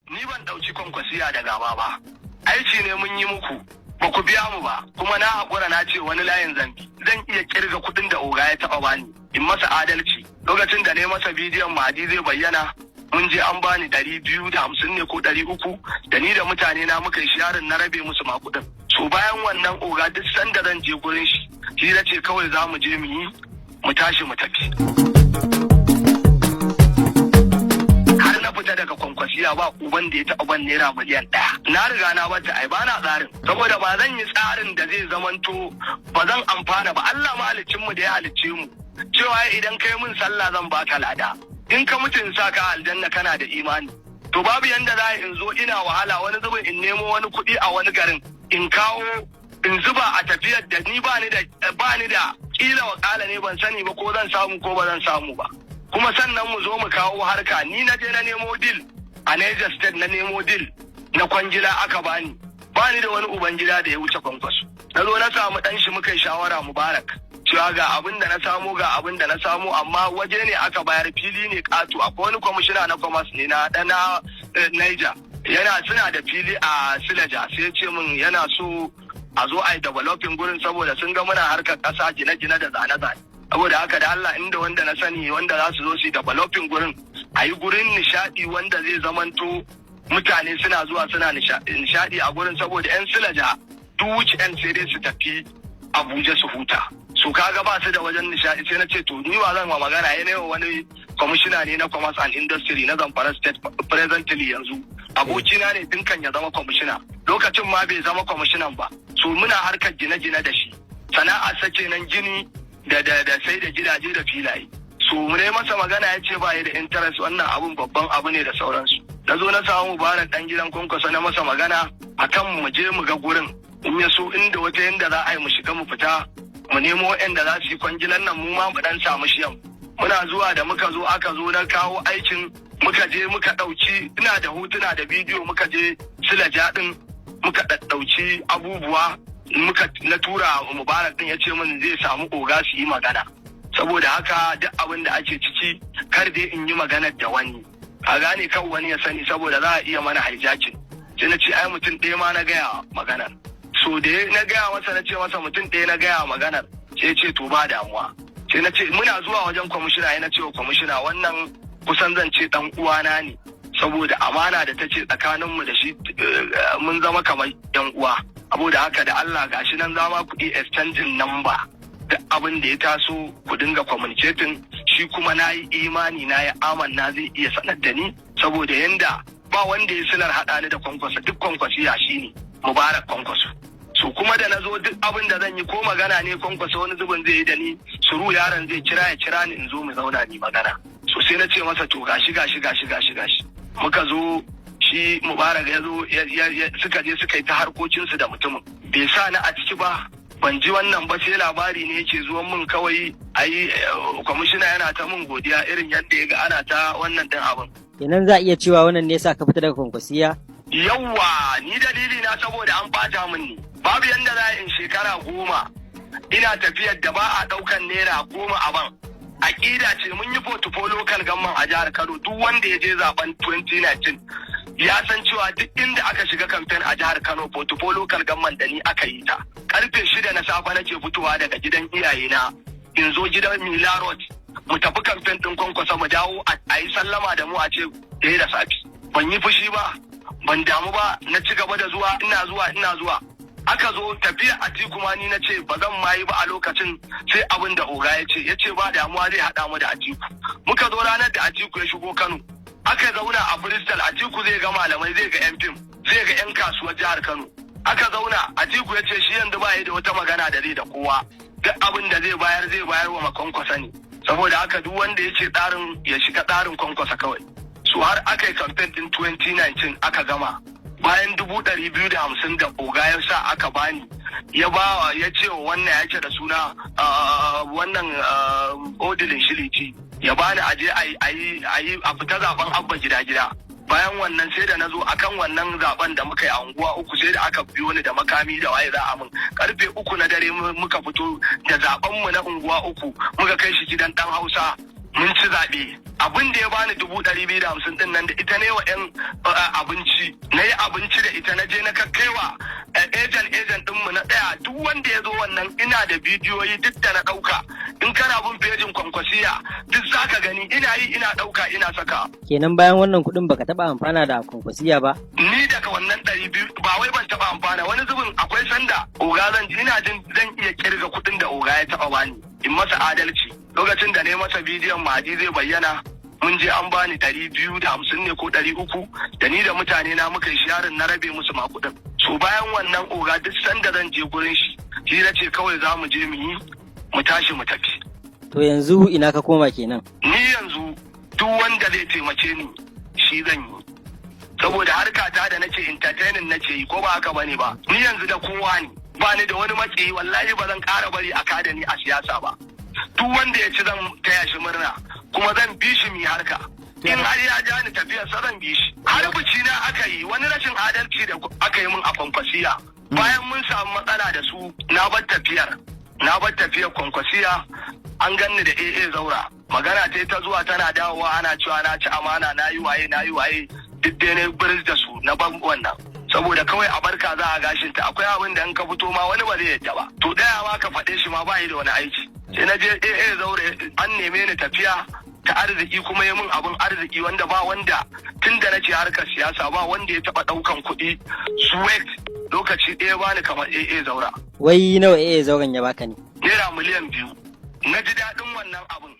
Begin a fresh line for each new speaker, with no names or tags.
Ni ban ɗauki Kwankwasiya da gaba ba. Aiki ne mun yi muku, ba ku biya mu ba, kuma na haƙura na ce wani layin zambi. Zan iya kirga kuɗin da oga ya taɓa bani, in masa adalci. Lokacin da na yi masa bidiyon Mahadi zai bayyana, mun je an bani 250 ne ko 300, da ni da mutane na muka yi sharing, na rabe musu ma kuɗin. So bayan wannan, oga duk sanda zan je gurin shi, hira ce kawai za mu je mu yi, mu tashi mu tafi. Har na fita daga Kwankwasiya, ba uban da ya taɓa ban ₦1 miliyan. Na riga na bata, ai ba na tsarin, saboda ba zan yi tsarin da zai zamanto ba zan amfana ba. Allah mahaliccin mu da ya halicce mu cewa idan kai mun sallah zan baka lada, in ka mutu in sa ka aljanna, kana da imani. To babu yanda za in zo ina wahala, wani zubin in nemo wani kuɗi a wani garin in kawo in zuba a tafiyar da ni ba ni da kila wakala ne, ban sani ba ko zan samu ko ba zan samu ba. Kuma sannan mu zo mu kawo harka, ni na je na nemo deal a Niger State, na nemo deal na kwangila aka bani. Bani da wani ubangida da ya wuce Kwankwaso. Na zo na samu dan shi, muka yi shawara, Mubarak, cewa ga abin da na samu, ga abin da na samu, amma waje ne aka bayar, fili ne katu. Akwai wani kwamishina na commerce ne na na Niger, yana suna da fili a Silaja, sai ya ce min yana so a zo a yi developing gurin, saboda sun ga muna harkar ƙasa, gine-gine da zane-zane. Saboda haka, da Allah inda wanda na sani wanda za su zo su yi developing gurin, a yi gurin nishadi wanda zai zamanto mutane suna zuwa suna nishadi a gurin, saboda 'yan Silaja duk wuce 'yan sai dai su tafi Abuja su huta. Su kaga ba su da wajen nishadi. Sai na ce to ni ba zan wa magana ya wani kwamishina ne na commerce and industry na Zamfara State presently yanzu. Abokina ne tun kan ya zama kwamishina, lokacin ma bai zama kwamishinan ba. So muna harkar gine-gine da shi, sana'a sace nan gini da sai da gidaje da filaye. So mu ne masa magana, ya ce ba ya da interest, wannan abun babban abu ne da sauransu. Na zo na samu Mubarak dan gidan Kwankwaso, na masa magana akan mu je mu ga gurin, in ya so inda wata yanda za a yi mu shiga mu fita, mu nemo waɗanda za su yi kwangilan nan, mu ma mu dan samu shiyan. Muna zuwa, da muka zo, aka zo na kawo aikin, muka je muka ɗauki, ina da hotuna da bidiyo, muka je Silaja ɗin, muka ɗaɗɗauki abubuwa, muka na tura Mubarak ɗin, ya ce min zai samu oga su yi magana. Saboda haka duk abin da ake ciki, kar dai in yi maganar da wani a gane, kan wani ya sani, saboda za a iya mana hijacking. Sai na ce ai mutum ɗaya ma na gaya maganar. So da na gaya masa, na ce masa mutum ɗaya na gaya maganar, sai ce to ba damuwa. Sai na ce muna zuwa wajen kwamishina, ya na ce wa kwamishina wannan kusan zan ce dan uwana ne, saboda amana da ta ce tsakaninmu da shi, mun zama kamar yan uwa. Saboda haka, da Allah gashi nan zama ku iya exchanging number, duk abin da ya taso ku dinga communicating. Shi kuma na yi imani, na yi amanna zai iya sanar da ni, saboda yanda ba wanda ya silar haɗa ni da Kwankwasa, duk Kwankwasiya shi ne Mubarak Kwankwaso. So kuma da na zo, duk abin da zan yi ko magana ne Kwankwasa wani zubin zai yi da ni, suru yaron zai kira, ya kira ni in zo mu zauna ni magana. So sai na ce masa to gashi gashi gashi gashi gashi. Muka zo, shi Mubarak ya zo, suka je suka yi ta harkokinsu da mutumin, bai sa ni a ciki ba. Ban ji wannan ba, sai labari ne yake zuwan min kawai, ai kwamishina yana ta min godiya irin yadda ya ga ana ta wannan din abin.
Kenan za a iya cewa wannan ne yasa ka fita daga Kwankwasiya?
Yawwa, ni dalili na saboda an bata min ne. Babu yanda za in shekara 10 ina tafiyar da ba a daukan ₦10 a ban. Aƙida ce, mun yi 44 local government a jihar Kano. Duk wanda ya je zaben 2019 ya san cewa duk inda aka shiga kamfen a jihar Kano, 44 local government da ni aka yi ta. Karfe 6 na safe nake fitowa daga gidan iyayena in zo gidan Mila Road, mu tafi kamfen din Kwankwasa, mu dawo a yi sallama da mu a ce ɗaya da safe. Ban yi fushi ba, ban damu ba, na ci gaba da zuwa, ina zuwa, ina zuwa. Aka zo tafiya a kuma ni na ce ba zan ma yi ba a lokacin, sai abin da oga ya ce, ya ce ba damuwa, zai haɗa mu da Atiku. Muka zo ranar da Atiku ya shigo Kano, aka zauna a Bristol. Atiku zai ga malamai, zai ga 'yan fim, zai ga 'yan kasuwar jihar Kano. Aka zauna, Atiku ya ce shi yanzu ba da wata magana da zai da kowa, duk abin da zai bayar zai bayar wa Kwankwasa ne. Saboda haka duk wanda ya ce tsarin ya shiga tsarin Kwankwasa kawai. Su har aka yi campaign din 2019 aka gama, bayan 250,000 da oga ya sa aka bani, ya ba ya ce wa wannan ya ce da suna wannan Odilin Shiliti ya bani aje a yi a fita zaben Abba Gida Gida. Bayan wannan, sai da na zo akan wannan zaben da muka yi a unguwa uku, sai da aka biyo ni da makami da waye za a min. Karfe 3 na dare muka fito da zaben mu na unguwa uku, muka kai shi gidan Dan Hausa, mun ci zaɓe. Abin da ya bani 250,000 din nan, da ita ne wa 'yan abinci. Ina da bidiyoyi duk da na ɗauka. In kana bin pejin Kwankwasiya, duk zaka gani ina yi, ina ɗauka, ina saka.
Kenan bayan wannan kuɗin baka taɓa amfana da Kwankwasiya ba?
Ni daga wannan 200, ba wai ban taɓa amfana. Wani zubin akwai sanda oga zan ina jin zan iya kirga kuɗin da oga ya taɓa bani, in masa adalci. Lokacin da na yi masa bidiyon Mahadi zai bayyana, mun je an bani 250 ne ko 300, da ni da mutane na muka yi sharing, na rabe musu ma kuɗin. So bayan wannan oga, duk sanda zan je gurin shi, hira ce kawai za mu je mu yi, mu tashi mu tafi.
To yanzu ina ka koma kenan?
Ni yanzu duk wanda zai taimake ni shi zan yi, saboda harka ta da nace entertaining nace yi, ko ba haka bane ba? Ni yanzu da kowa ne, ba ni da wani makiyi. Wallahi ba zan ƙara bari a kada ni a siyasa ba. Duk wanda ya ci zan taya shi murna, kuma zan bi shi mu yi harka. In har ya ja ni tafiyar sa, zan bi shi. Har bici na aka yi wani rashin adalci da aka yi min a Kwankwasiya. Bayan mun samu matsala da su, na bar tafiyar Kwankwasiya. An ganni da AA Zaura, magana ta ta zuwa tana dawowa, ana cewa na ci amana, na yi waye, na yi waye, duk dai na biris da su, na ban wannan, saboda kawai a barka za a gashin ta. Akwai abin da in ka fito ma wani ba zai yadda ba, to ɗaya ma ka faɗe shi ma ba yi da wani aiki. Sai na je AA Zaure, an neme ni tafiya ta arziki, kuma ya min abin arziki wanda ba wanda, tun da na ce harkar siyasa, ba wanda ya taɓa ɗaukan kuɗi suwet lokaci ɗaya bani kamar AA Zaura.
Wai nawa AA Zauren ya baka ne?
Naira 2 miliyan. Na ji daɗin wannan abin.